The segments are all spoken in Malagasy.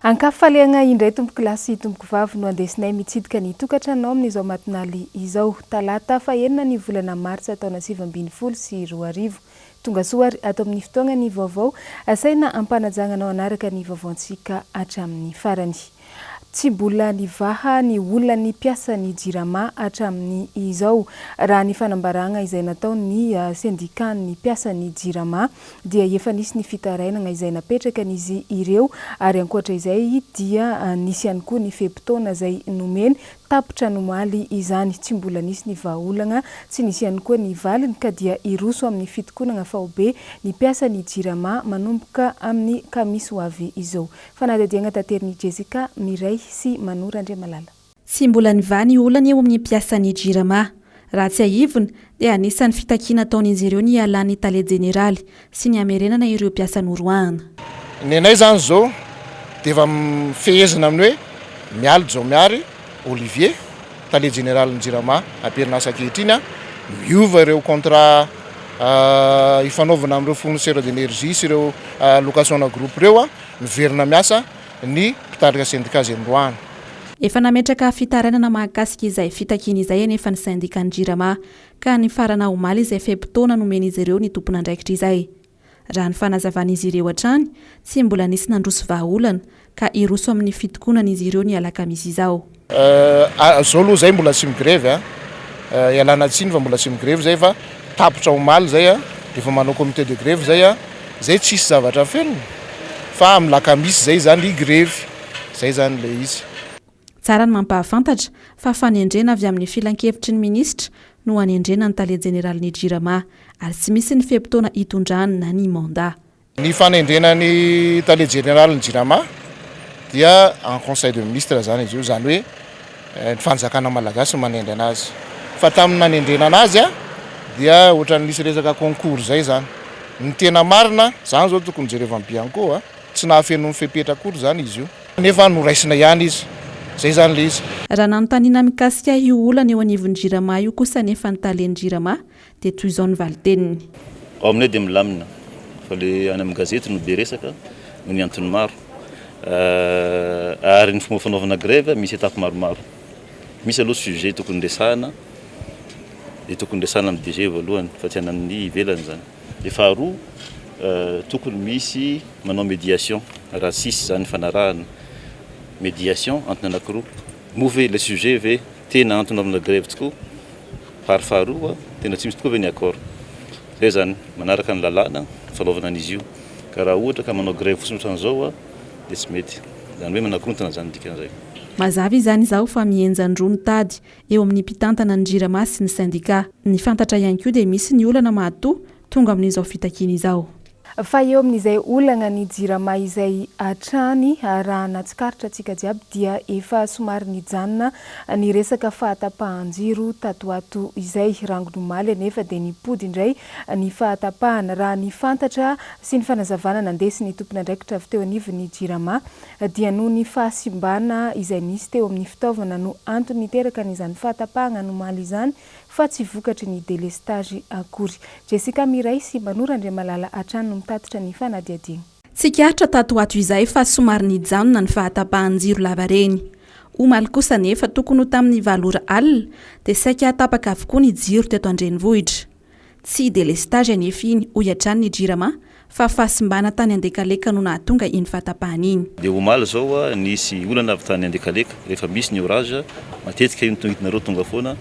Ankafaliagna indray tompokolahy sy tompokovavy no andesinay mitsidika ny tokantranonao amin'izao matinaly izao, talata fahenina ny volana martsa taona 2019. Tongasoa ary ato amin'ny fotoagna ny vaovao, asaina ampanajagna anao hanaraka ny vaovaontsika hatramin'ny farany. Tsy mbola nivaha ny olan'ny mpiasan'ny Jirama hatramin'ny izao. Raha ny fanambaragna izay nataon'ny sendikan'ny mpiasan'ny Jirama dia efa nisy ny fitarainagna izay napetrakan'izy ireo ary ankoatra izay dia nisy ihany koa ny fe-potoana izay nomeny, tapitra nomaly izany. Tsy mbola nisy ny vahaolagna, tsy nisy ihany koa ny valiny ka dia hiroso amin'ny fitokonagna faobe ny mpiasan'ny Jirama manomboka amin'ny kamisy ho avy izao. Fanadihadiagna taterin'i Jessica Mireille sy Mano Randriamalala. Tsy mbola nivaha ny olana eo amin'ny mpiasan'ny Jirama. Raha tsiahivina, dia anisan'ny fitakiana ataon'izy ireo ny hialan'ny tale jeneraly sy ny hamerenana ireo mpiasa noroahana. Ny anay izany izao dia efa fehezina amin'ny hoe Mialy Jaomiary Olivier, tale jeneralin'ny Jirama am-perinasa ankehitriny, miova ireo contrat ifanaovana amin'ireo fournisseurs d'énergie sy ireo location-na groupe ireo. Miverina miasa ny mpitarika sendika izay noroahana. Efa nametraka fitarainana mahakasika izay fitakiana izay anefa ny sendikan'ny Jirama ka nifarana omaly izay fe-potoana nomen'izy ireo ny tompon'andraikitra izay. Raha ny fanazavan'izy ireo hatrany, tsy mbola nisy nandroso vahaolana ka hiroso amin'ny fitokonana izy ireo ny alakamisy izao. Zao aloha zay mbola tsy migrevy a, ialana tsiny fa mbola tsy migrevy zay fa tapitra omaly zay a, de efa manao comité de grevy zay a, zay tsisy zavatra afenina fa amin'ny lakamisy zay zany higrevy, zay zany le izy. Tsara ny mampahafantatra fa fanendrena avy amin'ny filankevitry ny minisitra no hanendrena ny tale jeneralin'ny Jirama ary tsy misy ny fe-potoana hitondrany na ny mandat. Ny fanendrena ny tale jeneralin'ny Jirama dia en conseil de ministre zany izy io, zany hoe ny fanjakana malagasy no manendry anazy. Fa tamin'ny nanendrena anazy dia ohatran'ny nisy resaka concours zay zany. Ny tena marina, zany zao tokony jerevan'ny Bianco a, tsy nahafeno ny fepetra akory zany izy io. Nefa noraisina ihany izy. Zay zany le izy. Raha nanontaniana mikasika io olana eo anivon'ny Jirama io kosa anefa ny talen'ny Jirama Dia toy izao ny valin-teniny. Ao aminay dia milamina fa le any amin'ny gazety no be resaka noho ny antony maro. Ary ny fomba fanaovana grève misy étape maromaro. Misy aloha sujet tokony resahana dia tokony resahana amin'ny DG voalohany fa tsy any amin'ny ivelany izany. Dia faharoa tokony misy manao médiation raha tsisy izany fanarahana. Médiation antony anankiroa. Moa ve ilay sujet ve tena antony anaovana grève tokoa? Ary faharoa, tena tsy misy tokoa ve ny accord? Zay zany, manaraka ny lalàna ny fanaovana an'izy io. Ka raha ohatra ka manao grève fotsiny ohatran'izao dia tsy mety. Izany hoe manakorontana izany ny dikan'izay. Mazava izany izao fa mihenjan-droa ny tady eo amin'ny mpitantana ny Jirama sy ny sendika. Ny fantatra ihany koa dia misy ny olana mahatoa tonga amin'izao fitakiana izao. Fa eo amin'izay olagna ny jirama izay hatrany, raha natsikaritra antsika jiaby dia efa somary nijanona ny resaka fahatapahan-jiro tato ato izay. Rangony omaly anefa dia nipody indray ny fahatapahana. Raha ny fantatra sy ny fanazavana nandesin'ny tompon'andraikitra avy teo anivon'ny jirama dia noho ny fahasimbana izay nisy teo amin'ny fitaovana no antony niteraka an'izany fahatapahana omaly izany fa tsy vokatry ny delestazy akory. Jessica Miray sy Mano Randriamalala hatrany no mitatitra ny fanadihadiana. Tsikaritra tato ho ato izay fa somary nijanona ny fahatapahan-jiro lavareny. Omaly kosa anefa tokony ho tamin'ny valo ora alina dia saika tapaka avokoa ny jiro teto an-drenivohitra. Tsy delestazy anefa iny, hoy hatrany ny Jirama, fa fahasimbana tany Andekaleka no nahatonga iny fahatapahana iny. Dia omaly izao nisy olana avy tany Andekaleka, rehefa misy ny orage, matetika io hitanareo tonga foana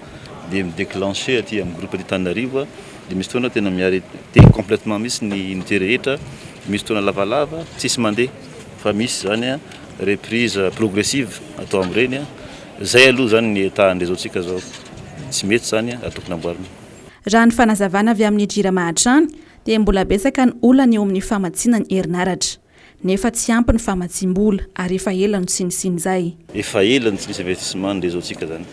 dia mi-declencher aty amin'ny groupe aty Antananarivo, dia misy fotoana tena mi-arreter complètement mihitsy ny unité rehetra, misy fotoana lavalava tsisy mandeha fa misy izany reprise progressive atao amin'ireny, izay aloha izany ny état ny réseau-ntsika izao, tsy mety izany ary tokony amboarina. Raha ny fanazavana avy amin'ny Jirama hatrany dia mbola betsaka ny olana eo amin'ny famatsiana ny herinaratra. Nefa tsy ampy ny famatsiam-bola ary efa ela no tsy nisian'izay. Efa ela no tsy nisy investissement ny réseau-ntsika zany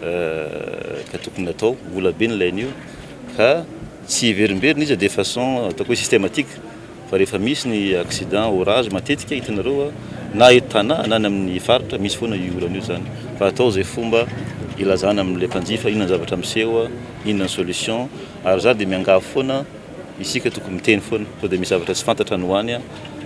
ka tokony natao, vola be no ilaina io ka tsy hiverimberina izy de façon ataoko hoe systématique fa rehefa misy ny accident orage matetika hitanareo na eto Tana na any amin'ny faritra misy foana io olana io zany fa atao izay fomba ilazana amin'ilay mpanjifa inona ny zavatra miseho, inona ny solution ary za dia miangavy foana isika tokony miteny foana sao dia misy zavatra tsy fantatra any ho any.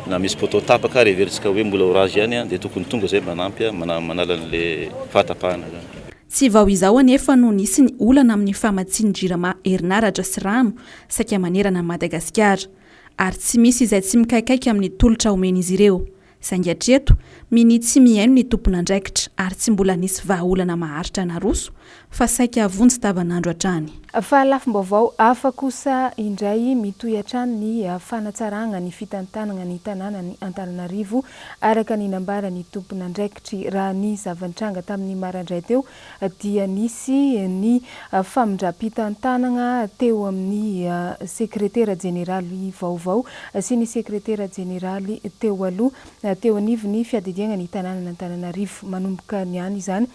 Na misy poteau tapaka ary heverintsika hoe mbola orage ihany dia tokony tonga izay manampy manala an'le fahatapahana izany. Tsy vao izao anefa no nisy ny olana amin'ny famatsian'ny Jirama herinaratra sy rano saika manerana an'i Madagasikara. Ary tsy misy izay tsy mikaikaika amin'ny tolotra omen'izy ireo. Saingy hatreto, minia tsy mihaino ny tompon'andraikitra ary tsy mbola nisy vahaolana maharitra naroso fa saika vonjy tavanandro hatrany. Fa lafim-baovao hafa kosa indray, mitohy hatrany ny fanatsaragna ny fitantanagna ny tanànan'i Antananarivo, araka ny nambaran'ny tompon'andraikitry. Raha ny zava-nitranga tamin'ny maraindray teo dia nisy ny famindram-pitantanagna teo amin'ny sekretera jeneraly vaovao sy ny sekretera jeneraly teo aloha teo anivon'ny fiadidiagna ny tanànan'Antananarivo. Manomboka niany izany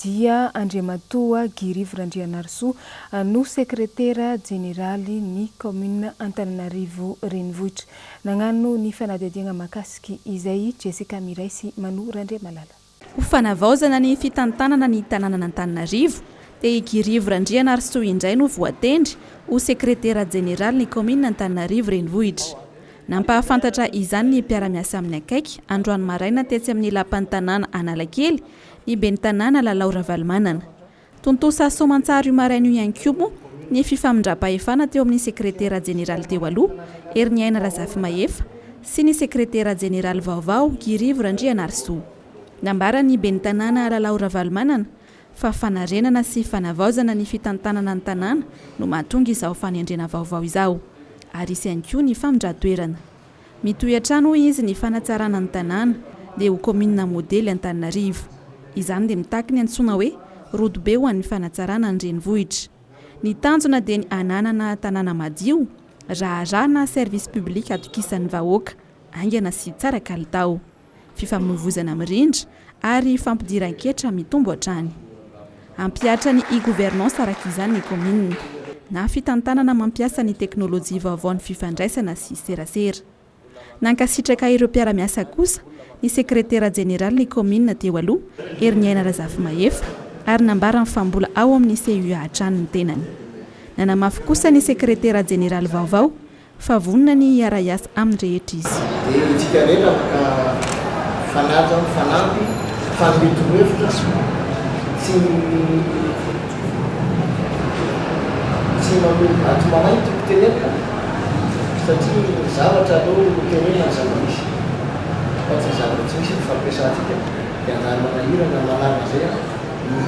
dia Andriamatoa Guy Rivo Randrianarisoa no sekretera jeneraly ny kaominina Antananarivo Renivohitra. Nagnano ny fanadihadiagna mahakasiky izay Jessica Miray sy Mano Randriamalala. Ho fanavaozana ny fitantanana ny tanànan'Antananarivo dia i Guy Rivo Randrianarisoa indray no voatendry ho sekretera jeneralin'ny kaominina Antananarivo Renivohitra. Nampahafantatra izany ny mpiara-miasa aminy akaiky androany maraina tetsy amin'ny lapan'ny tanàna Analakely ny ben'ny tanàna Lalao Ravalomanana. Tontosa soamantsara io maraina io ihany koa moa ny fifamindram-pahefana teo amin'ny sekretera jeneraly teo aloha, Heriniaina Razafimahefa, sy ny sekretera jeneraly vaovao, Guy Rivo Randrianarisoa. Nambaran'ny ben'ny tanàna Lalao Ravalomanana fa fanarenana sy fanavaozana ny fitantanana ny tanàna no mahatonga izao fanendrena vaovao izao ary hisy ihany koa ny famindran-toerana. Mitohy hatrany hoy izy ny fanatsarana ny tanàna dia ho kaominina modely Antananarivo. Izany dia mitaky ny antsoina hoe rodobe ho an'ny fanatsarana ny renivohitra. Ny tanjona dia ny hananana tanàna madio, raharaha na service public atokisan'ny vahoaka, haingana sy tsara kalitao. Fifamoivoizana mirindra ary fampidiran-ketra mitombo hatrany. Hampihatra ny e-gouvernance araka izany ny kaominina, na fitantanana mampiasa ny teknolojia vaovaon'ny fifandraisana sy serasera. Nankasitraka ireo mpiara-miasa kosa ny sekretera jeneralin'ny kaominina teo aloha, Heriniaina Razafimahefa, ary nambarany fa mbola ao amin'ny CUA hatrany ny tenany. Nanamafy kosa ny sekretera jeneraly vaovao Fa vonona ny hiara-hiasa amin'ny rehetra izy. Dia itsika rehetra afaka mifanaja, mifanampy, mifanome torohevitra, tsy tsy manome vato maraina toko tenenina satria ny zavatra aloha tenenina ny zava-misy fa tsy ny zavatra tsy misy no fampiasantsika dia anjara manahirana manarina izay an ny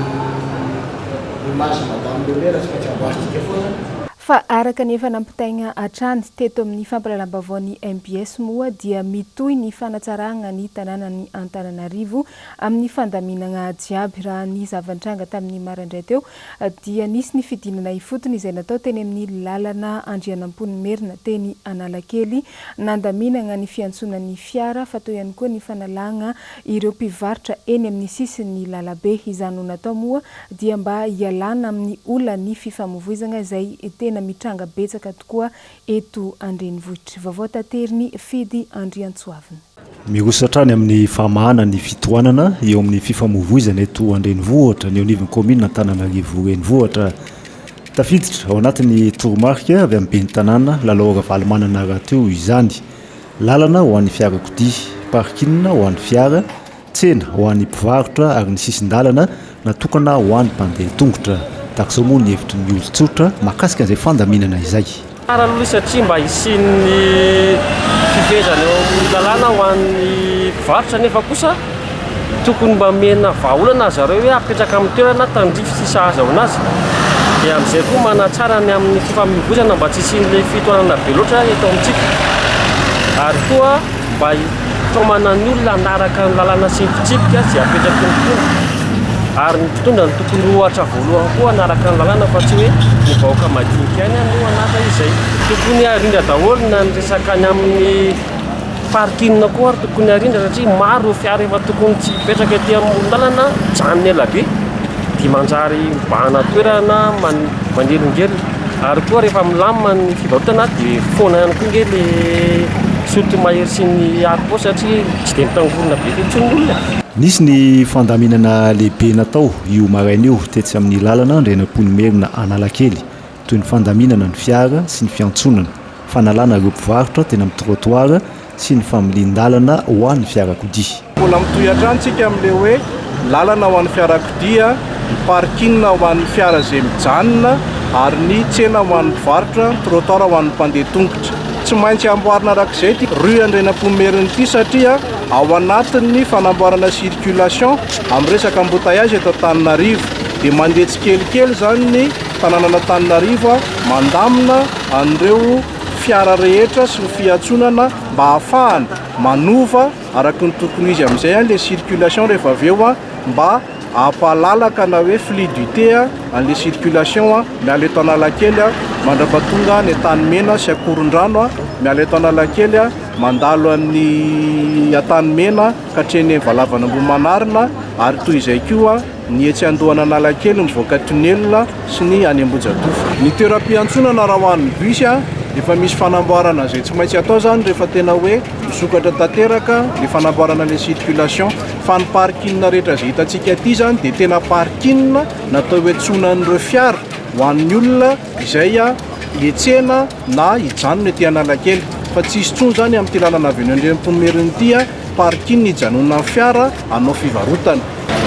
image madame le maire tsy maintsy amboarintsika foana. Fa araka ny efa nampitaigna hatrany teto amin'ny fampahalalam-baovaon'ny mbs moa dia mitohy ny fanatsaragna ny tanànan'i Antananarivo amin'ny fandaminagna jiaby. Raha ny zava-nitranga tamin'ny maraindray teo dia nisy ny fidinana ifotony izay natao teny amin'ny lalana Andrianampoinimerina teny Analakely nandaminagna ny fiantsonan'ny fiara fa teo ihany koa ny fanalagna ireo mpivarotra eny amin'ny sisin'ny lalabe. Izany no natao moa dia mba hialana amin'ny olan'ny fifamoivoizana izay tena mitranga betsaka tokoa eto an-drenivohitra. Vaovao taterin'i Fidy Andriantsoavina. Miroso hatrany amin'ny famahana ny fitohanana eo amin'ny fifamoivoizana eto an-drenivohitra ny eo anivon'ny kaominina Antananarivo Renivohitra. Tafiditra ao anatin'ny toromarika avy amin'ny ben'ny tanàna Lalao Ravalomanana rahateo izany. Lalana ho an'ny fiarakodia, parking ho an'ny fiara, Tsena ho an'ny mpivarotra ary ny sisin-dalana natokana ho an'ny mpandeha tongotra. Tahaka izao moa ny hevitry ny olon-tsotra mahakasika an'izay fandaminana izay. Tsara aloha satria mba hisian'ny fifehezana eo amin'ny lalàna ho an'ny mpivarotra nefa kosa tokony mba omena vahaolana zareo hoe apetraka amin'ny toerana tandrify sy sahaza ho anazy dia amin'izay koa manatsara ny amin'ny fifamoivoizana mba tsy hisian'ilay fitohanana be loatra eto amintsika ary koa mba hitaomana ny olona hanaraka ny lalàna sy ny fitsipika izay apetraky ny mpitondra. Ary ny mpitondra no tokony ho ohatra voalohany koa hanaraka ny lalàna fa tsy hoe ny vahoaka madinika ihany no hanaraka izay. Tokony harindra daholo na ny resaka any amin'ny parking koa ary tokony harindra satria maro ireo fiara efa tokony tsy hipetraka ety amoron-dalana mijanona ela be dia manjary mibahana toerana manelingelina. Ary koa rehefa milamina ny fivarotana dia foana ihany koa nge le soto mahery sy ny harim-pô satria tsy dia mitangorona be intsony ny olona. Nisy ny fandaminana lehibe natao io maraina io tetsy amin'ny lalana Andrianampoinimerina Analakely, toy ny fandaminana ny fiara sy ny fiantsonana, fanalana ireo mpivarotra teny amin'ny trottoir. sy ny familian-dalana ho an'ny fiarakodia. Mbola mitohy hatrany tsika amin'ilay hoe lalana ho an'ny fiarakodia, ny parking ho an'ny fiara izay mijanona ary ny tsena ho an'ny mpivarotra, ny trottoir ho an'ny mpandeha tongotra. Tsy maintsy amboarina arak'izay ity rue Andrianampoinimerina ity satria ao anatin'ny fanamboarana circulation amin'ny resaka embouteillage eto Antananarivo dia mandeha tsikelikely izany ny tanànan'Antananarivo mandamina an'ireo fiara rehetra sy ny fiantsonana mba hahafahana manova araka ny tokony ho izy amin'izay ilay circulation rehefa avy eo mba hampalalaka na hoe fluidité an'ilay circulation miala eto Analakely mandrapatonga any Antanimena sy Ankorondrano, miala eto Analakely mandalo an'ny Antanimena ka hatreny Valavan'Ambohimanarina ary toy izay koa ny etsy Andohan'Analakely mivoaka tunnel sy ny any Ambohijatovo. Ny toeram-piantsonana raha ho an'ny bus efa misy fanamboarana izay tsy maintsy atao izany rehefa tena hoe misokatra tanteraka ny fanamboarana ilay circulation fa ny parking rehetra izay hitantsika aty izany dia tena parking natao hiantsoana an'ireo fiara ho an'ny olona izay hiantsena na hijanona ety Analakely fa tsy hisy intsony izany amin'ity lalana avy eny Andriampoinimerina ity parking hijanonan'ny fiara hanao fivarotana.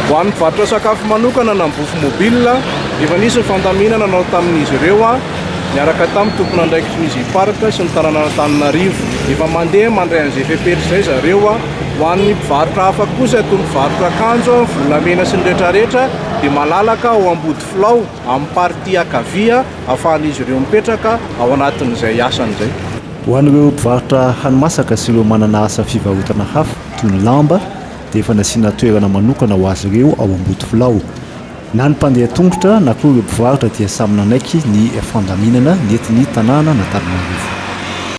Ho an'ny mpivarotra sakafo manokana na ny bouffe mobile, efa nisy ny fandaminana natao tamin'izy ireo niaraka tamin'ny tompon'andraikitry ny Easy Park sy ny tanànan'Antananarivo. Efa mandeha mandray an'izay fepetra izay zareo. Ho an'ny mpivarotra hafa kosa toy ny mpivarotra akanjo, volamena sy ny retraretra dia malalaka ao Ambodifilao amin'ny partie ankavia ahafahan'izy ireo mipetraka ao anatin'izay asany izay. Ho an'ireo mpivarotra hani-masaka sy ireo manana asa fivarotana hafa toy ny lamba dia efa nasiana toerana manokana ho azy ireo ao Ambodifilao. Na ny mpandeha tongotra na koa ireo mpivarotra dia samy nanaiky ny fandaminana nentin'ny tanànan'Antananarivo.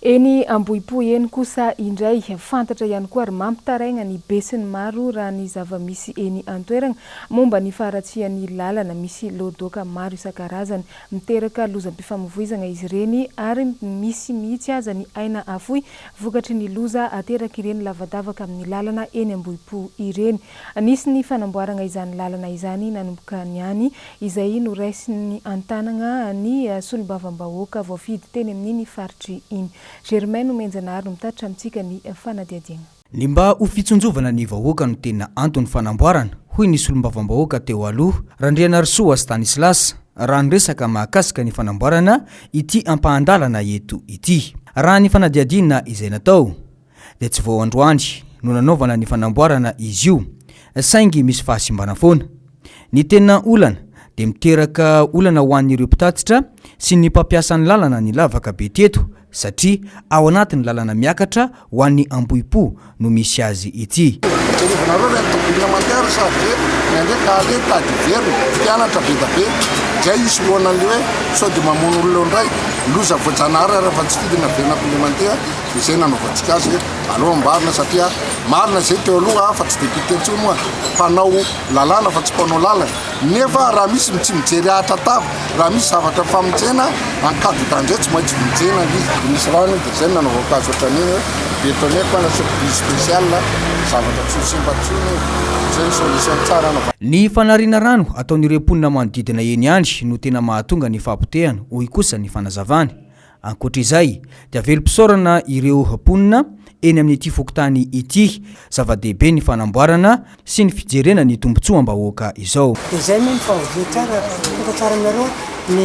Eny Ambohipo eny kosa indray, fantatra ihany koa ary mampitaraigna ny besinimaro raha ny zava-misy eny an-toeragna momba ny faharatsian'ny lalana misy lodoka maro isan-karazany. Miteraka lozam-pifamoivoizagna izy ireny ary misy mihitsy aza ny aina afoy vokatry ny loza aterak'ireny lavadavaka amin'ny lalana eny Ambohipo ireny. Nisy ny fanamboaragna izany lalana izany nanomboka niany izay noraisiny an-tanagna ny solombavambahoaka voafidy teny amin'iny faritry iny. Germain Nomenjanahary no mitatitra amintsika ny fanadihadiagna. Ny mba ho fitsinjovana ny vahoaka no tena anton'ny fanamboarana, hoy ny solombavambahoaka teo aloha, Randrianarisoa Stanislas, raha niresaka mahakasika ny fanamboarana ity ampahan-dalana eto ity. Raha ny fanadihadiana izay natao, dia tsy vao androany no nanaovana ny fanamboarana izy io, saingy misy fahasimbana foana. Ny tena olana dia miteraka olana ho an'ireo mpitatitra sy ny mpampiasa ny lalana ny lavaka be teto satria ao anatin'ny lalana miakatra ho an'ny Ambohipo no misy azy ity. Jerovanareo ireny tôbila mandeha ry charge ny andeha ka ale tady hiverina, mpianatra be da be, zay hisorohana anle hoe sao de mamono olona eo ndray, loza voajanahary ary efa tsy fidiny averina le mandeha de zay nanaovantsika azy hoe aleo amboarina satria marina zay teo aloha fa tsy député intsony moa mpanao lalàna fa tsy mpanao lalana nefa raha misy ny tsy mijery ahatra tava raha misy zavatra famonjena en cas de danger tsy maintsy vonjena ilay izy de misy rano de zay no nanaovako azy ohatran'iny hoe bétonné quoi nasiako buse spécial zavatra tsy ho simba intsony io zay ny solution tsara anaovana Ny fanariana rano ataon'ireo mponina manodidina eny ihany no tena mahatonga ny fahapotehana, hoy kosa ny fanazavany. Ankoatra izay, dia velom-pisaorana ireo mponina eny amin'ity fokontany ity. Zava-dehibe ny fanamboarana sy ny fijerena ny tombontsoam-bahoaka izao. Dia izay mino fa ho very tsara, tonga tsara aminareo ny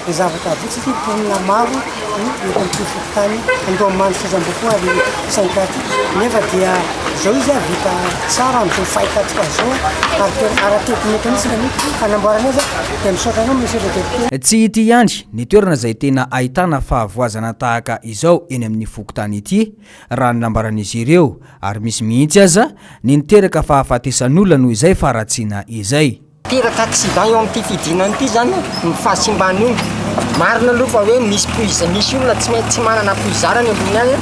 ny zavatra avotra satria mponina maro no eto amin'ity fokontany Andohamandry sy Zambokoa ary Sainte ity nefa dia izao izy vita tsara amin'izao fahitantsika azy izao ary tena ara-teknika mihitsy ny fanamboarana azy dia misaotra anao Monsieur le Député. Tsy ity ihany ny toerana izay tena ahitana fahavoazana tahaka izao eny amin'ny fokontany ity raha ny nambaran'izy ireo ary misy mihitsy aza ny niteraka fahafatesan'olona noho izay faharatsiana izay. Miteraka accident eo amin'ity fidinana ity zany ny fahasimban'io. Marina aloha fa hoe misy puits, misy olona tsy maintsy tsy manana puisard any ambony any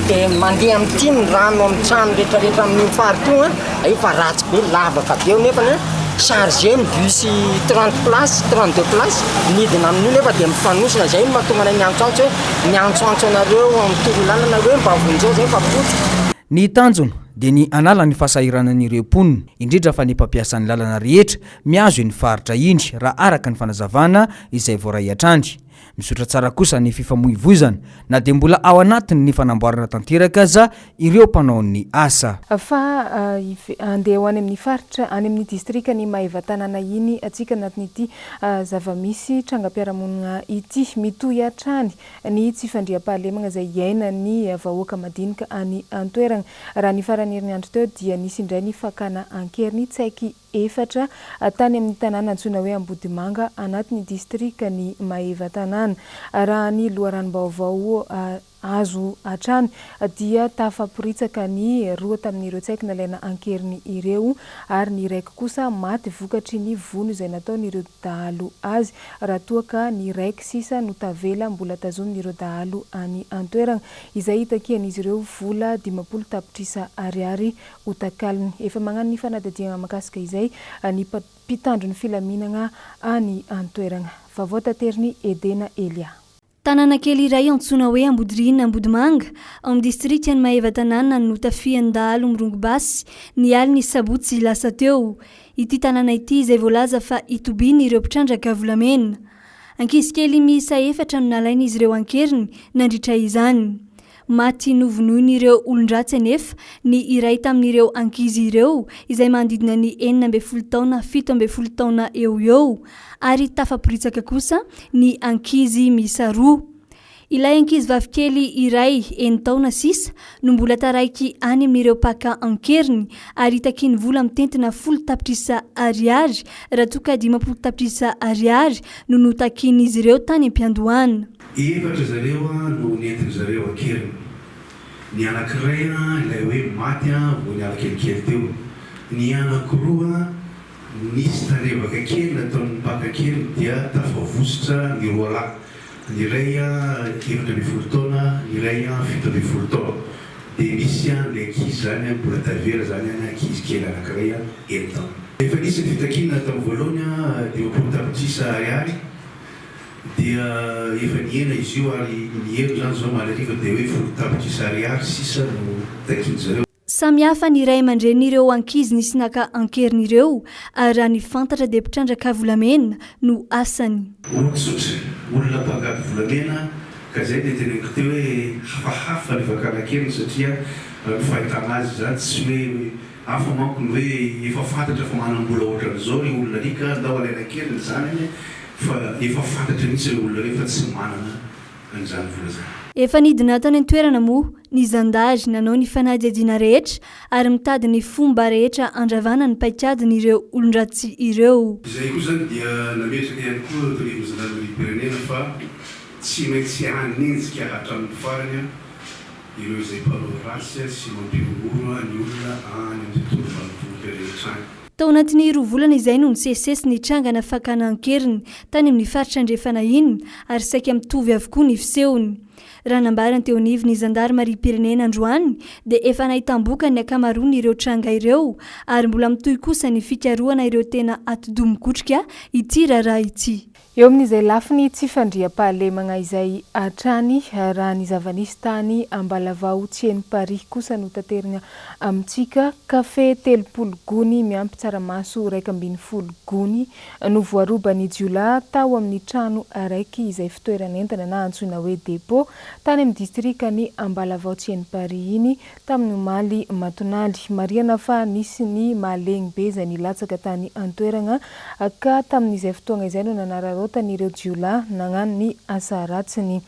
dia mandeha amin'ity ny rano amin'ny trano rehetrarehetra amin'io faritra io an, efa ratsy be, lavaka be eo nefany an, chargé ny bus 30 places, 32 places, midina amin'io nefa dia mifanosona, izay no mahatonga anay miantsoantso hoe miantsoantso anareo amin'ny torolalana hoe mba vonjeo zay fa potika. Ny tanjona dia ny hanala ny fahasahiranan'ireo mponina, indrindra fa ny mpampiasa ny lalana rehetra mihazo iny faritra iny, raha araka ny fanazavana izay voaray hatrany. Mizotra tsara kosa ny fifamoivoizana na dia mbola ao anatin'ny fanamboarana tanteraka aza ireo mpanao ny asa. Fa handeha ho any amin'ny faritra, any amin'ny distrikan'i Maevatanàna iny antsika anatin'ity zava-misy trangam-piarahamonina ity. Mitohy hatrany ny tsy fandriampahalemana izay iainan'ny vahoaka madinika any an-toerana. Raha ny faran'ny herinandro teo dia nisy indray ny fakana an-keriny tsaiky efatra tany amin'ny tanàna antsoina hoe Ambodimanga anatin'ny distrikan'i Maevatanàna. Raha ny loharanom-baovao azo hatrany dia tafaporitsaka ny roa tamin'ireo tsaiky nalaina an-keriny ireo ary ny iraiky kosa maty vokatry ny vono izay nataon'ireo dahalo azy raha toa ka ny iraiky sisa no tavela mbola tazomin'ireo dahalo any an-toerana izay itakian'izy ireo vola 50 tapitrisa ariary ho takalony. Efa magnano ny fanadihadiagna mahakasika izay ny mpitandro ny filaminagna any an-toeragna. Vaovao taterin'i Edena Elia. Tanàna kely iray antsoina hoe Ambodiriana Ambodimanga, ao amin'ny distrikan'i Maevatanàna no notafihan'ny dahalo mirongo basy ny alin'ny sabotsy lasa teo. Ity tanàna ity izay voalaza fa itobian'ireo mpitrandraka volamena. Ankizy kely miisa efatra no nalain'izy ireo an-keriny nandritra izany. Maty novonoin'ireo olon-dratsy anefa ny iray tamin'ireo ankizy ireo izay manodidina ny 16 taona 17 taona eo ho eo ary tafaporitsaka kosa ny ankizy miisa roa. Ilay ankizivavikely iray enin-taona sisa no mbola taraiky any amin'ireo mpaka an-keriny ary takiany vola mitentina 10 tapitrisa ariary raha toa ka 50 tapitrisa ariary no notakian'izy ireo tany am-piandohana. Efatra zareo no nentin zareo ankeriny. Ny anakiray ilay hoe maty vao niala kelikely teo. Ny anakiroa nisy tarebaka kely nataon'ny mpaka ankeriny dia tafavositra ny roa lahy. Ny iray 14 taona, ny iray 17 taona. Dia misy ilay ankizy izany mbola tavela izany any ankizy kely anakiray enin-taona. Efa nisy ny fitakiana tamin'ny voalohany 50 tapitrisa ariary. Dia efa nihena izy io ary ny heno izany izao omaly hariva dia hoe 10 tapitrisa ariary sisa no takian-dry zareo. Samy hafa ny ray aman-drenin'ireo ankizy nisy naka an-keriny ireo ary raha ny fantatra dia mpitrandraka volamena no asany. Olon-tsotra, olona mpangady volamena ka izay dia teneniko teo hoe hafahafa ny fakana an-keriny satria raha ny fahitana azy izany tsy hoe Hafa manko ny hoe efa fantatra fa manam-bola ohatran'izao ry olona ry ka ndao alaina an-keriny izany anie fa efa fantatra mihitsy ireo olona ireo fa tsy manana an'izany vola izany. Efa nidina tany an-toerana moa ny zandary nanao ny fanadihadiana rehetra ary mitady ny fomba rehetra handravana ny paikadin'ireo olon-dratsy ireo. Izay koa izany dia nametraka ihany koa teo anivon'ny zandarimariam-pirenena fa tsy maintsy hanenjika hatramin'ny farany ireo izay mpanao ratsy sy mampihorohoro ny olona any amin'ny tontolo ambanivohitra rehetra any. Tao anatin'ny roa volana izay no nisesisesy ny trangana fakana an-keriny tany amin'ny faritra andrefana iny ary saika mitovy avokoa ny fisehony. Raha nambarany teo anivon'ny zandarimariam-pirenena androany dia efa nahitam-bokany ny ankamaroan'ireo tranga ireo ary mbola mitohy kosa ny fikarohana ireo tena atidoha mikotrika ity raharaha ity. Eo amin'izay lafiny tsy fandriampahalemagna izay hatrany, raha ny zava-nisy tany Ambalavao Tsienimparihy kosa no taterina amintsika, kafe 30 gony miampy tsaramaso 11 gony no voaroban'ny jiolahy tao amin'ny trano araiky izay fitoeran'entana na antsoina hoe dépôt tany amin'ny distrikan'i Ambalavao Tsienimparihy iny Tamin'ny omaly matonaly. Marihana fa nisy ny mahalegny be izay nilatsaka tany an-toeragna ka tamin'izay fotoagna izay no nanararaotan'ireo jiolahy nagnano ny asa ratsiny.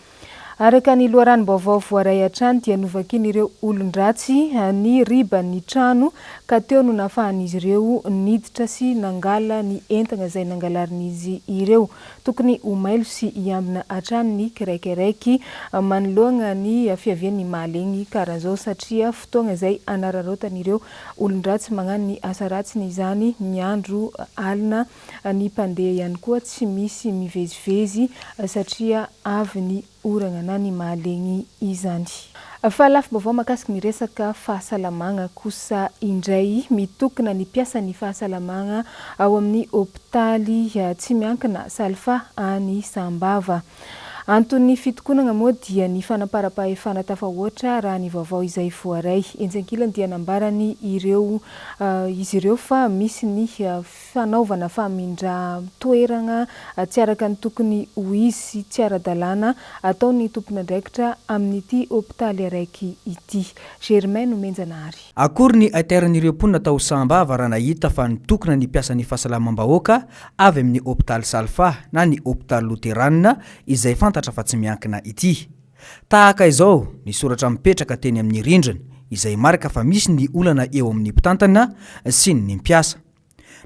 Araka ny loharanom-baovao voaray hatrany dia novakian'ireo olon-dratsy ny riban'ny trano ka teo no nahafahan'izy ireo niditra sy nangala ny entagna izay nangalarin'izy ireo. Tokony ho mailo sy hiambina hatrany ny kiraikiraiky manoloagna ny fiavian'ny mahalegny karaha zao satria fotoagna izay hanararaotan'ireo olon-dratsy magnano ny asa ratsiny izany ny andro alina ny mpandeha ihany koa tsy misy mivezivezy satria avy ny oragna na ny mahalegny izany. Fa lafim-baovao mahakasiky ny resaka fahasalamagna kosa indray, mitokona ny mpiasan'ny fahasalamagna ao amin'ny hopitaly tsy miankina Salfa any Sambava. Anton'ny fitokonana moa dia ny fanamparam-pahefana tafahoatra raha ny vaovao izay voaray. Etsy ankilany dia nambarany ireo izy ireo fa misy ny fanaovana famindran-toerana tsy araka ny tokony ho izy sy tsy ara-dalàna ataon'ny tompon'andraikitra amin'ity hopitaly araiky ity. Germain Nomenjanahary. Akory ny haitairan'ireo mponina tao Sahambava raha nahita fa nitokona ny mpiasan'ny fahasalamam-bahoaka avy amin'ny hopitaly Salfa na ny hopitaly Loterana izay fantatra fa tsy miankina ity. Tahaka izao ny soratra mipetraka teny amin'ny rindrina izay marika fa misy ny olana eo amin'ny mpitantana sy ny mpiasa.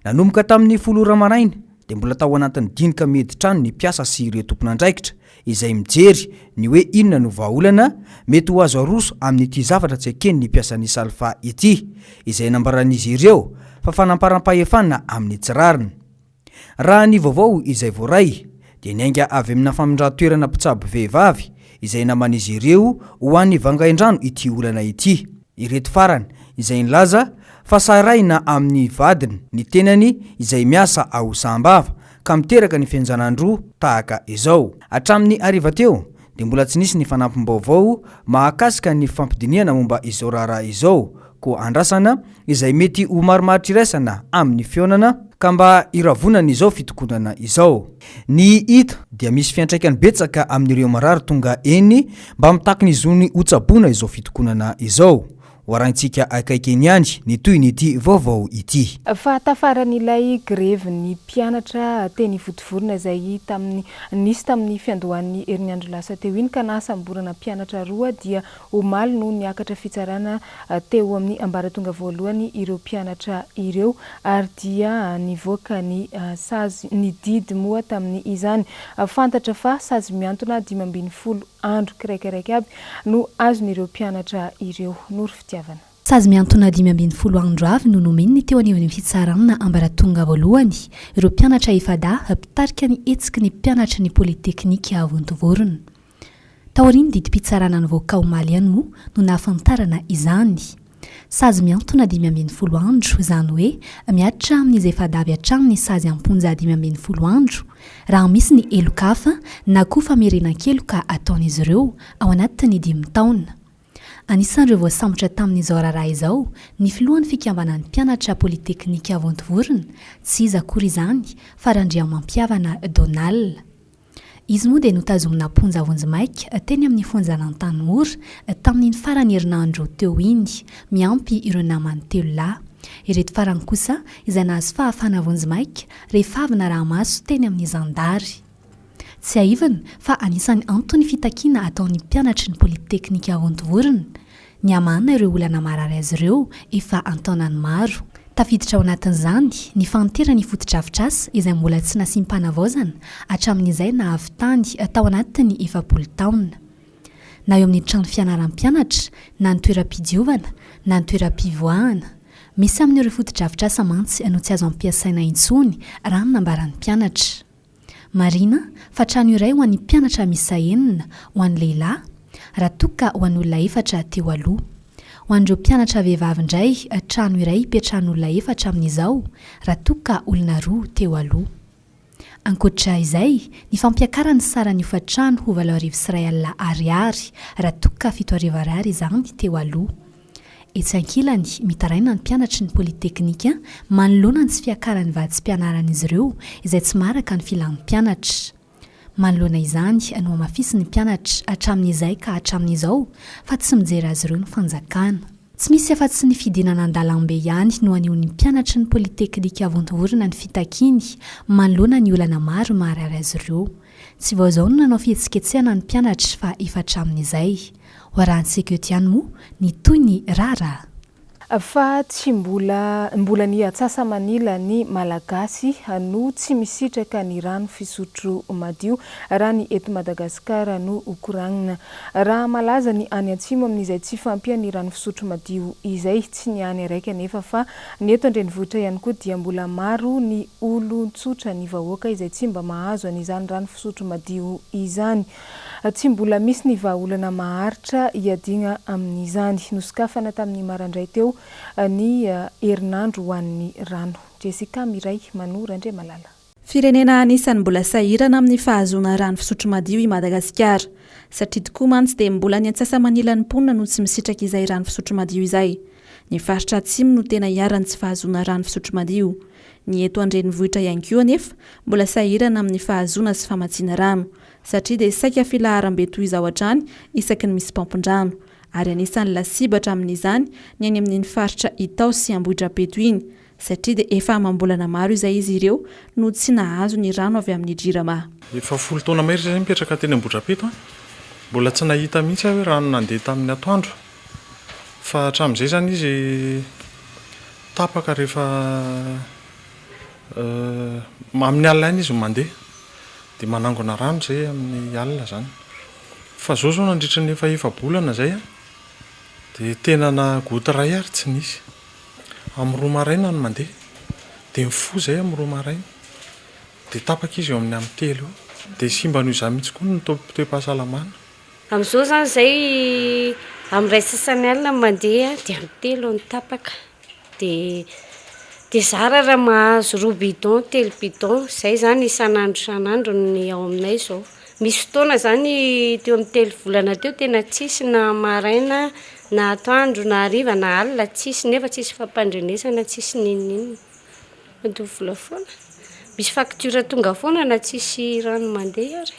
Nanomboka tamin'ny folo ora maraina dia mbola tao anatin'ny dinika mihidy trano ny mpiasa sy ireo tompon'andraikitra izay mijery ny hoe inona no vahaolana mety ho azo aroso amin'ity zavatra tsy eken'ny mpiasan'ny Salfa ity izay nambaran'izy ireo fa fanamparam-pahefana amin'ny tsy rariny. Raha ny vaovao izay voaray dia niainga avy amina famindran-toerana mpitsabo vehivavy izay naman'izy ireo ho any Vangaindrano ity olana ity. Ireto farany izay nilaza fa sarahina amin'ny vadiny ny tenany izay miasa ao Sahambava ka miteraka ny fihenjanan-droa tahaka izao. Hatramin'ny hariva teo dia mbola tsy nisy ny fanampim-baovao mahakasika ny fifampidinihana momba izao raharaha izao koa andrasana izay mety ho marimaritra iraisana amin'ny fihaonana ka mba hiravonan'izao fitokonana izao. Ny hita dia misy fiantraikany betsaka amin'ireo marary tonga eny mba mitaky ny zony hotsaboina izao fitokonana izao. Ho arahintsika akaiky eny ihany ny tohin'ity vaovao ity. Fa tafaran'ilay grevin'ny mpianatra teny Vontovorona izay tamin'ny nisy tamin'ny fiandohan'ny herinandro lasa teo iny ka nahasamborana mpianatra roa dia Omaly no niakatra fitsarana teo amin'ny ambaratonga voalohany ireo mpianatra ireo ary dia nivoaka ny sazy, ny didy moa tamin'izany. Fantatra fa sazy mihantona 15 andro kiraikiraiky aby no azon'ireo mpianatra ireo. Noro Fitiavana. Sazy mihantona 15 andro avy no nomen'ny teo anivon'ny fitsarana ambaratonga voalohany ireo mpianatra efa-dahy mpitarika ny hetsiky ny mpianatry ny Polyteknika Vontovorona. Taorian'ny didim-pitsarana nivoaka omaly ihany moa no nahafantarana izany. Sazy mihantona 15 andro, izany hoe mihatra amin'izy efa-dahy avy hatrany ny sazy am-ponja 15 andro, raha misy ny heloka hafa na koa famerenan-keloka ataon'izy ireo ao anatin'ny dimy taona. Anisan'ireo voasambotra tamin'izao raharaha izao ny filohan'ny fikambanan'ny mpianatra Polyteknika Vontovorona, tsy iza akory izany fa Randriamampihavana Donald. Izy moa dia notazomina am-ponja vonjimaika teny amin'ny fonjan'Antanimora tamin'iny faran'ny herinandro teo iny, miampy ireo namany telo lahy. Ireto farany kosa izay nahazo fahafahana vonjimaika rehefa avy naraha-maso teny amin'ny zandary. Tsiahivina fa anisan'ny anton'ny fitakiana ataon'ny mpianatry ny Polyteknika Vontovorona ny hamahana ireo olana marary azy ireo efa an-taonany maro. Tafiditra ao anatin'izany ny fahanteran'ny fotodrafitrasa izay mbola tsy nasiam-panavaozana hatramin'izay nahavitany tao anatin'ny 40 taona. Na eo amin'ny trano fianaran'ny mpianatra, na ny toeram-pidiovana, na ny toeram-pivoahana. Misy amin'ireo fotodrafitrasa mantsy no tsy azo ampiasaina intsony raha ny nambaran'ny mpianatra. Marihina fa trano iray ho an'ny mpianatra miisa enina ho an'ny lehilahy, raha toa ka ho an'olona efatra teo aloha. Ho an'ireo mpianatra vehivavy indray, trano iray ipetrahan'olona efatra amin'izao, raha toa ka olona roa teo aloha. Ankoatra izay, ny fampiakarany saran'ny hofan-trano ho 1800 ariary, raha toa ka 7000 ariary izany teo aloha. Etsy ankilany, mitaraina ny mpianatry ny Polyteknika manoloana ny tsy fiakaran'ny vatsim-pianaran'izy ireo izay tsy maharaka ny filan'ny mpianatra. Manoloana izany, nohamafisin'ny mpianatra hatramin'izay ka hatramin'izao fa tsy mijery azy ireo ny fanjakana. Tsy misy afa-tsy ny fidinana an-dalambe ihany no anehoan'ny mpianatry ny Polyteknika Vontovorona ny fitakiany manoloana ny olana maro maharary azy ireo. Tsy vao izao no nanao fihetsiketsehana ny mpianatra fa efa hatramin'izay. Ho arahantsika eto ihany moa ny tohin'ny raharaha. Fa tsy mbola mbola ny atsasa-manila ny Malagasy no tsy misitraka ny rano fisotro madio raha ny eto Madagasikara no koragnina. Raha malaza ny any atsimo amin'izay tsy fahampian'ny rano fisotro madio izay, tsy ny any araiky anefa fa ny eto an-drenivohitra ihany koa dia mbola maro ny olon-tsotra, ny vahoaka izay tsy mba mahazo an'izany rano fisotro madio izany. Tsy mbola misy ny vahaolana maharitra hiadiana amin'izany. Nosokafana tamin'ny maraindray teo ny herinandro ho an'ny rano. Jessica Miray Mano Randriamalala. Firenena anisan'ny mbola sahirana amin'ny fahazoana rano fisotro madio i Madagasikara. Satria tokoa mantsy dia mbola ny antsasa-manilan'ny mponina no tsy misitraka izay rano fisotro madio izay. Ny faritra atsimo no tena iharan'ny tsy fahazoana rano fisotro madio. Ny eto an-drenivohitra ihany koa anefa mbola sahirana amin'ny fahazoana sy famatsiana rano. Satria dia saika filaharam-be toy izao hatrany isaky ny misy paompin-drano. Ary anisan'ny lasibatra amin'izany ny any amin'iny faritra Itaosy sy Ambohidrapeto iny. Satria dia efa amam-bolana maro izay izy ireo no tsy nahazo ny rano avy amin'ny Jirama. Efa folo taona mahery izay mipetraka teny Ambohidrapeto an! Mbola tsy nahita mihitsy aho hoe rano nandeha tamin'ny atoandro. Fa hatramin'izay izany izy tapaka rehefa amin'ny alina ihany izy no mandeha. Dia manangona rano izay amin'ny alina izany. Fa izao izao nandritra ny efa efa-bolana izay an, dia tena na goutte iray ary tsy nisy. Amin'ny roa maraina no mandeha, dia mifoha izay amin'ny roa maraina, dia tapaka izy eo amin'ny amin'ny telo eo. Dia simba noho izany mihitsy koa ny toe-pahasalamana. Amin'izao izany izay amin'ny iray sasany alina no mandeha dia amin'ny telo no tapaka. Dia dia zara raha mahazo roa bidon, telo bidon, izay izany isan'andro isan'andro ny ao aminay izao. Misy fotoana izany teo amin'ny telo volana teo tena tsisy na maraina na atoandro na hariva na alina tsisy nefa tsisy fampandrenesana tsisy n'inon'inona. Mandoa vola foana. Misy facture tonga foana na tsisy rano mandeha ary.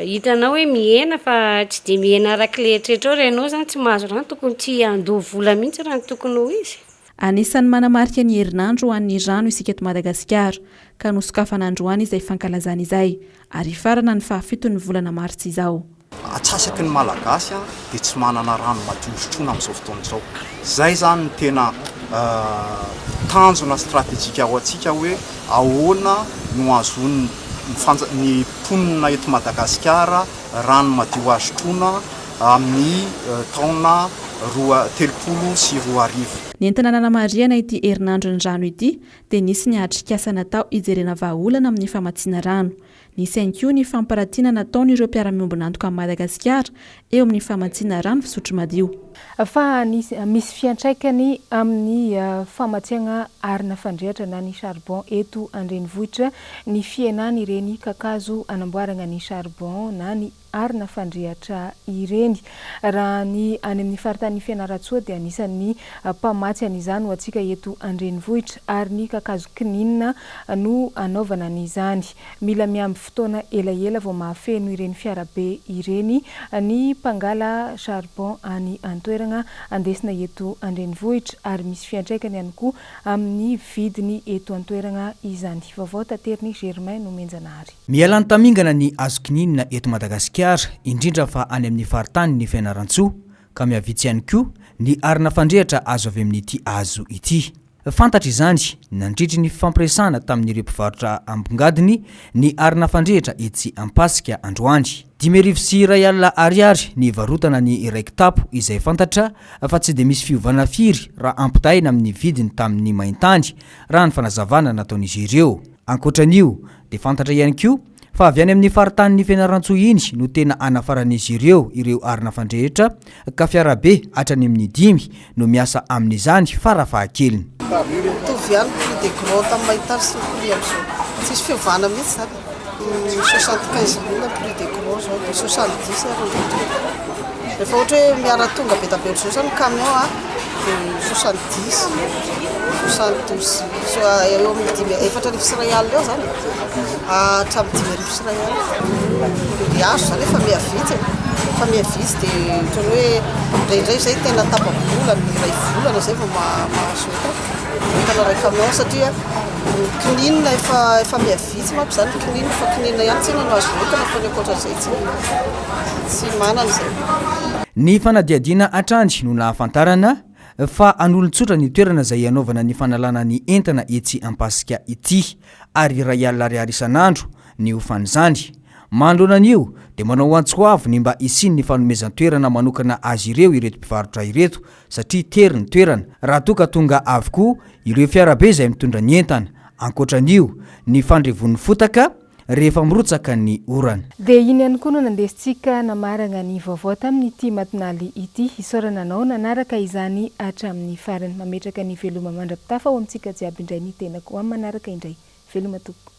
Hitanao hoe mihena fa tsy dia mihena araka ilay eritreritrao raha ianao izany tsy mahazo rano tokony tsy handoa vola mihitsy raha ny tokony ho izy. Anisan'ny manamarika ny herinandro ho an'ny rano isika eto Madagasikara ka nosokafana androany izay fankalazana izay ary hifarana ny fahafiton'ny volana martsa izao. Atsasaky ny Malagasy dia tsy manana rano madio sotroina amin'izao fotoana izao. Izay izany no tena tanjona stratejika ho antsika hoe ahoana no ahazoan'ny ny mponina eto Madagasikara rano madio azo sotroina amin'ny taona roa 2030. Nentina nanamarihana ity herinandron'ny rano ity dia nisy ny atrikasa natao hijerena vahaolana amin'ny famatsiana rano. Nisy ihany koa ny fampiratiana nataon'ireo mpiara-miombon'antoka amin'i Madagasikara eo amin'ny famatsiana rano fisotro madio. Fa misy fiantraikany amin'ny famatsiagna arina fandrehatra na ny charbon eto an-drenivohitra ny fihenan'ireny kakazo anamboaragna ny charbon na ny arina fandrehatra ireny. Raha ny any amin'ny faritanin'i Fianarantsoa dia anisan'ny mpamatsy an'izany ho antsika eto an-drenivohitra ary ny kakazo kininina no anaovana an'izany. Mila miamby fotoana elaela vao mahafeno ireny fiarabe ireny ny mpangala charbon any an-toerana andesina eto an-drenivohitra ary misy fiantraikany ihany koa amin'ny vidiny eto an-toerana izany. Vaovao taterin'i Germain Nomenjanahary. Miala ny tamingana ny hazo kininina eto Madagasikara, indrindra fa any amin'ny faritanin'i Fianarantsoa, ka mihavitsy ihany koa ny arina fandrehitra azo avy amin'ity hazo ity. Fantatra izany nandritry ny fifampiresahana tamin'ireo mpivarotra ambongadiny ny arina fandrehitra etsy Ampasika androany. 1500 ariary ny ivarotana ny iray kitapo izay fantatra fa tsy dia misy fiovana firy raha ampitahaina amin'ny vidiny tamin'ny maintany, raha ny fanazavana nataon'izy ireo. Ankoatra an'io Dia fantatra ihany koa fa avy any amin'ny faritanin'i Fianarantsoa iny no tena anafaran'izy ireo ireo arina fandrehitra ka fiarabe hatrany amin'ny dimy no miasa amin'izany farafahakeliny. Mitovy ihany prix de gros tamin'ny mahitany sy ny prix amin'izao. Tsisy fiovana mihitsy izany e. 75 mille prix de gros izao dia 70 ary indraindray. Rehefa ohatra hoe miara-tonga be dia be ohatr'izao izany ny camion a, dia 70, 72, eo amin'ny dimy, 1400 eo izany e, hatramin'ny 1500. Ny azo izany efa miha vitsy e, efa miha vitsy dia ohatran'ny hoe indraindray izay tena tapa-bolana, iray volana izay vao mahazo entana, entana iray camion satria ny kininina efa efa miha vitsy manko izany ny kininina fa kininina ihany tsinona no azo entana fa ny ankoatran'izay tsy tsy manana izay. Ny fanadihadiana hatrany no nahafantarana fa an'olon-tsotra ny toerana izay hanaovana ny fanalana ny entana etsy Ampasika ity ary 1000 ariary isan'andro ny hofan'izany. Manoloana an'io dia manao antso avo ny mba hisian'ny fanomezan-toerana manokana azy ireo ireto mpivarotra ireto satria tery ny toerana raha toa ka tonga avokoa ireo fiarabe izay mitondra ny entana. Ankoatra an'io, ny fandrevon'ny fotaka rehefa mirotsaka ny orana. Dia iny ihany koa no nandesintsika namaragna ny vaovao tamin'ity matinaly ity. Isaorana anao nanaraka izany hatramin'ny farany. Mametraka ny veloma mandra-pitafa ho amintsika jiaby indray ny tenako. Ho amin'ny manaraka indray. Veloma tompoko.